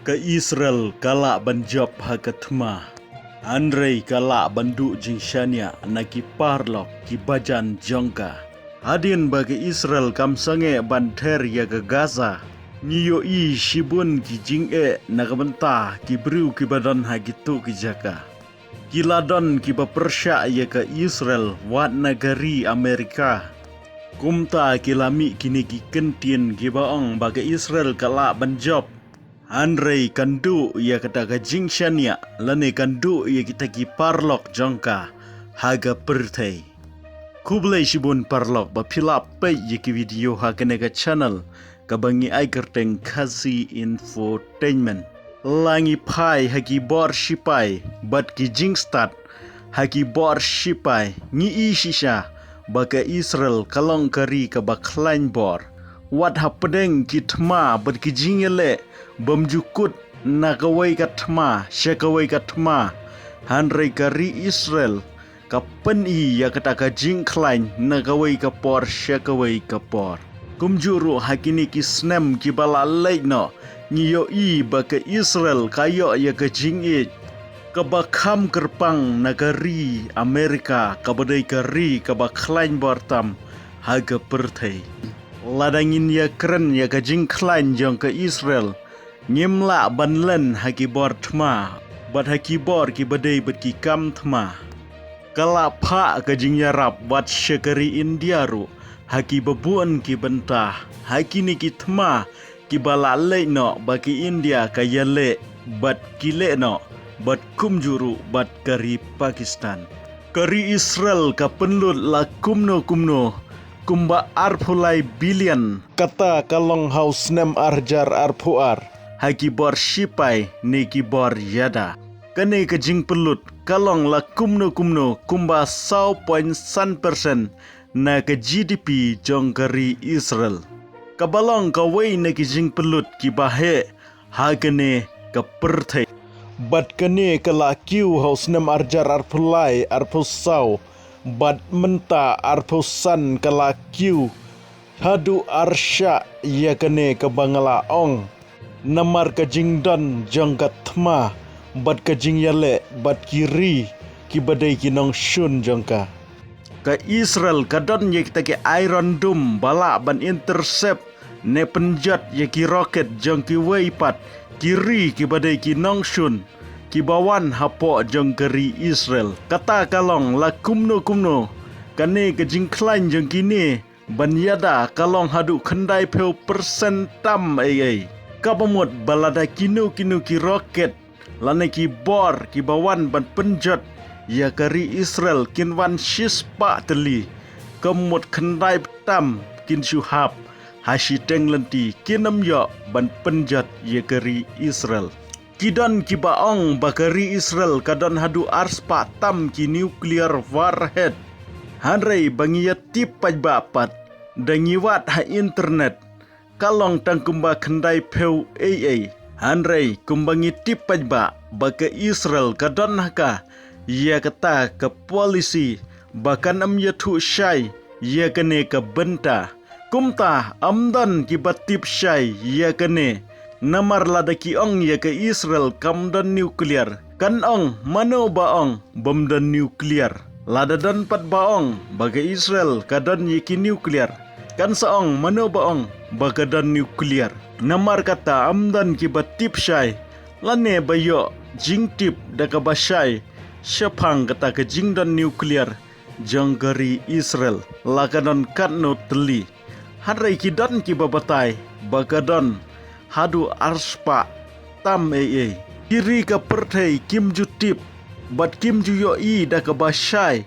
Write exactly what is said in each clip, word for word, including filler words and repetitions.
Ka Israel ka lah ban jop ha ka thma, hynrei ka lah ban duh jingshaniah na ki paralok ki bajan jong ka. Hadien ba ka Israel kam sangeh ban ther ïa ka Gaza, ngi ïohi shibun ki jingeh na ka bynta ki briew kiba don ha kito ki jaka. Ki la don kiba pyrshah ïa ka Israel wat na ka ri Amerika. Kumta ki la mih kine ki kyntien kiba ong ba ka Israel ka lah ban jop, hynrei kan duh ïa kata ka jingshaniah lane kan duh ïa kita ki paralok jong ka ha ka pyrthei. Khublei shibun paralok ba phi la peit ïa ki video ha kane ka channel kaba ngi ai kyrteng Khasi Infotainment. La ngi phai ha ki bor shipai bad ki jingstad ha ki bor shipai, ngi i shisha ba ka Israel ka long ka ri kaba khlaiñ bor. Wat hapdeng ki thma bad ki jingïaleh bym ju kut na kawei ka thma sha kawei ka thma, hynrei ka ri Israel ka pyni ïa kata ka jingkhlaiñ na kawei ka por sha kawei ka por. Kumjuh ruh ha kine ki snem kiba la leit noh, ngi ïohi ba ka Israel ka ïoh ïa ka jingïeit kaba kham kyrpang na ka ri Amerika, kaba dei ka ri kaba khlaiñ bor tam ha ka pyrthei. Lada ngin ïakren ïa ka jingkhlaiñ jong ka Israel, ngim lah ban len ha ki bor thma bad ha ki bor kiba dei bad ki kam thma. Ka la phah ka jingïarap wat sha ka ri India ruh ha kiba bun ki bynta ha kine ki thma kiba la leit noh ba ki India ka ïaleh bad ki leh noh bad kumjuh ruh bad ka ri Pakistan. Ka ri Israel ka pynlut la kumno kumno kumba arphew lai billion. Kata ka long ha u snem ar hajar arphew ar ha ki bor shipai ne ki bor ïada. Kane ka jingpynlut ka long la kumno kumno kumba saw point san percent na ka G D P jong ka ri Israel. Kaba long kawei na ki jingpynlut kiba heh ha kane ka pyrthei. Bad kane ka la kiew ha u snem ar hajar arphew lai arphew saw bad mynta arphew san ka la kiew haduh arshah ïa kane kaba nga la ong. Namar ka jingdon jong ka thma bad ka jingïaleh bad ki ri kiba dei ki nongshun jong ka. Ka Israel ka don ïa kita ki Iron Dome ba lah ban intercept ne pynjot ïa ki rocket jong kiwei pat ki ri kiba dei ki nongshun kiba wan hapoh jong ka ri Israel. Kata ka long la kumno kumno kane ka jingkhlaiñ jong kine ban ïada ka long haduh khyndai phew percent tam ei ei. Kaba mut ba lada kino kino ki rocket lane ki bor kiba wan ban pynjot ïa ka ri Israel kin wan shispah tylli, ka mut khyndai tam kin shu hap ha shiteng lynti, kin ym ïoh ban pynjot ïa ka ri Israel. Ki don kiba ong ba ka ri Israel ka don haduh arspah tam ki nuclear warhead. Hynrei ba ngi ïa tip paidbah pat, da ngi wad ha internet, ka long tang kumba khyndai phew ei ei. Hynrei kumba ngi tip paidbah ba ka Israel ka don ha ka ïa kata ka policy ba kan ym ïathuh shai ïa kane ka bynta. Kumta ym don kiba tip shai ïa kane. Namar lada ki ong ïa ka Israel kam don nuclear, kan ong mano ba ong bym don nuclear? Lada don pat ba ong ba ka Israel ka don ïa ki nuclear, kan sa ong mano ba ong ba ka don nuclear? Namar kata ym don kiba tip shai lane ba ïoh jingtip da kaba shai shaphang kata ka jingdon nuclear jong ka ri Israel. La ka don katno tylli, hynrei ki don kiba batai ba ka don haduh arspah tam ei ei. Ki ri ka pyrthei kim ju tip bad kim ju ïohi da kaba shai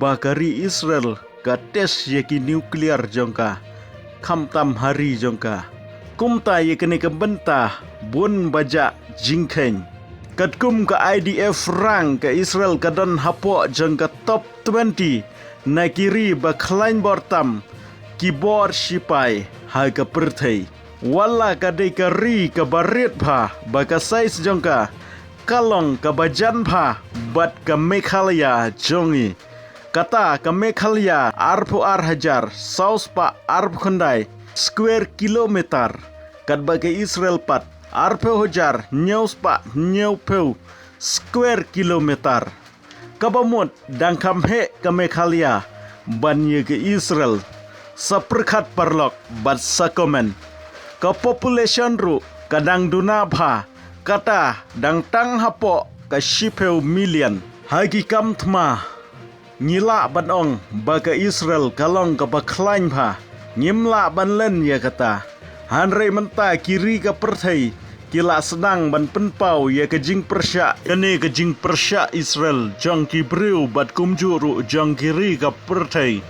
ba ka ri Israel ka test ïa ki nuclear jong ka, khamtam ha ri jong ka. Kumta ïa kane ka bynta bun ba jah jingkheiñ. Katkum ka I D F rank, ka Israel ka don hapoh jong ka top twenty na ki ri ba khlaiñ bor tam ki bor shipai ha ka pyrthei. Wat la ka dei ka ri kaba rit bha ba ka size jong ka ka long kaba jan bha bad ka Meghalaya jong ngi. Kata ka Meghalaya arphew ar hajar saw spah arphew khyndai square kilometer, katba ka Israel pat arphew hajar hynñiew spah hynñiewphew square kilometer. Kaba mut dang kham heh ka Meghalaya ban ïa ka Israel. Sa pyrkhat paralok bad sa comment. Ka population ruh ka dang duna bha, kata dang tang hapoh ka shiphew million. Ha ki kam thma, ngi lah ban ong ba ka Israel ka long kaba khlaiñ bha. Ngim lah ban len ïa kata. Hynrei mynta ki ri ka pyrthei ki la sdang ban pynpaw ïa ka jingpyrshah, kane ka jingpyrshah Israel jong ki briew bad kumjuh ruh jong ki ri ka pyrthei.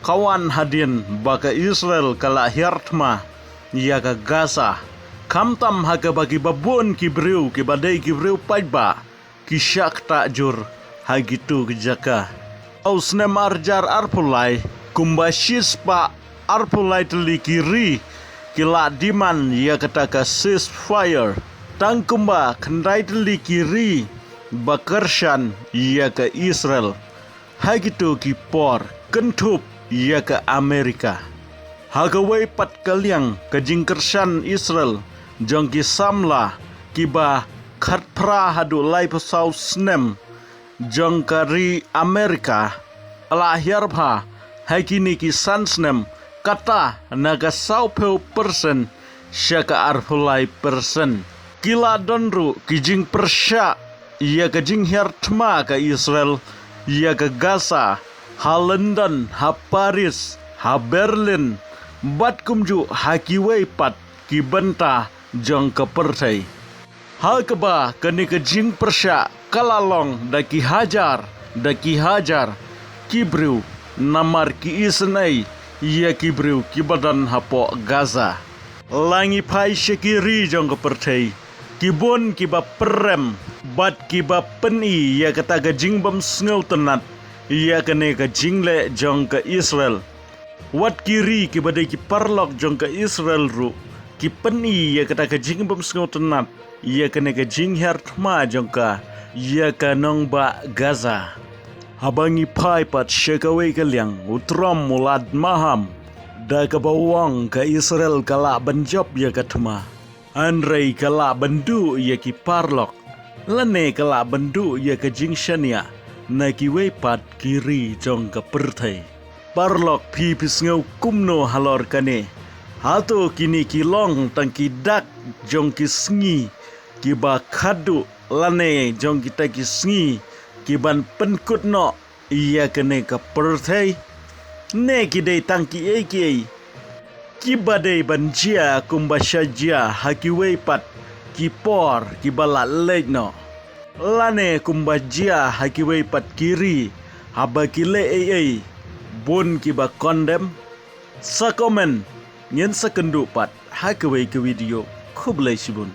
Ka wan hadien ba ka Israel ka la hiar thma ïa ka Gaza. Khamtam ha kaba ki babun ki briew kiba dei ki briew paidbah ki shah ktah jur ha kito ki jaka. Ha u snem ar hajar arphew lai, kumba shispah arphew lai tylli ki ri ki la demand ïa kata ka ceasefire. Tang kumba khyndai tylli ki ri ba kyrshan ïa ka Israel ha kito ki por, kynthup ïa ka Amerika. Ha kawei pat ka liang, ka jingkyrshan Israel jong ki samla kiba khatphra haduh laiphew saw snem jong ka ri Amerika ka la hiar bha ha kine ki san snem, kata na ka sawphew persen sha ka arphew lai persen. Ki la don ruh ki jingpyrshah ïa ka jinghiar thma ka Israel ïa ka Gaza ha London, ha Paris, ha Berlin bad kumjuh ha kiwei pat ki bynta jong ka pyrthei. Ha kaba kane ka jingpyrshah ka la long da ki hajar, da ki hajar ki briew, namar ki isynei ïa ki briew kiba don hapoh Gaza. La ngi phai sha ki ri jong ka pyrthei, ki bun kiba pyrem bad kiba pyni ïa kata ka jingbym sngewtynnat ïa kane ka jingleh jong ka Israel. Wat ki ri kiba dei ki paralok jong ka Israel ruh ki pyni ïa kata ka jingbym sngewtynnat ïa kane ka jinghiar thma jong ka ïa ka nongbah Gaza. Haba ngi phai pat sha kawei ka liang, u Trump u la maham da kaba u ong ka Israel ka lah ban jop ïa ka thma. Hynrei ka lah ban duh ïa ki paralok, lane ka lah ban duh ïa ka jingshaniah na kiwei pat ki ri jong ka pyrthei. Paralok, phi phi sngew kumno halor kane? Hato kine ki long tang ki dak jong ki sngi kiba khatduh, lane jong kita ki sngi kiban pynkut noh ïa kane ka pyrthei? Ne ki dei tang kiei kiei kiba dei ban jia kumba sha jia ha kiwei pat ki por kiba la leit noh, lane kumba jia ha kiwei pat ki ri haba ki leh ei ei bun kiba kondem? Sa comment, ngin sa kynduh pat ha kawei ka video. Khublei shibun.